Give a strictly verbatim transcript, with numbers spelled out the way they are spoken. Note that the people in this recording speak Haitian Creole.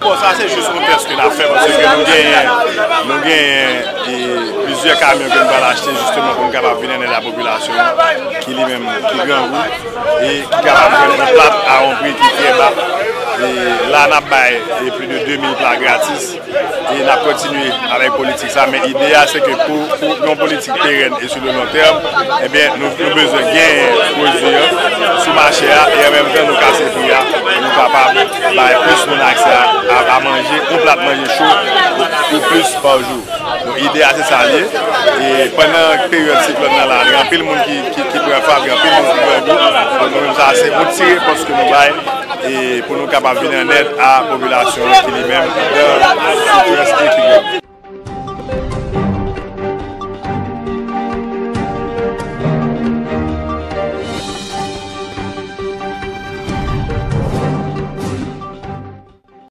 Bon, sa se jis yon tès ke n ap fè, paske nou genyen, nou genyen e, plizyè kamyon ke nou pral achte jisteman pou nou kapab vin an èd a popilasyon an, ki li menm ki grangou e ki kapab jwenn yon plat a yon pri ki trè ba. E la n ap bay e, plis de de mil pla gratis e n ap kontinye avèk politik sa, men ide a se ke pou, pou yon politik perèn e sou le long terme, ebyen, nou, nou bezwen gen pwodui an sou mache a e an menm tan nou kase pri a pou nou kapab bay plis moun aksè a, a, a manje, yon plat manje cho pou, pou plis pa jou. Donk, ide a se sa l ye. E pandan peryòd siklòn nan la, gen anpil moun ki, ki, ki pran fab, gen anpil moun ki grangou. Donk, nou menm sa, se yon ti repons ke nou bay e pou nou kapab vin an èd a popilasyon an ki li menm nan sitirans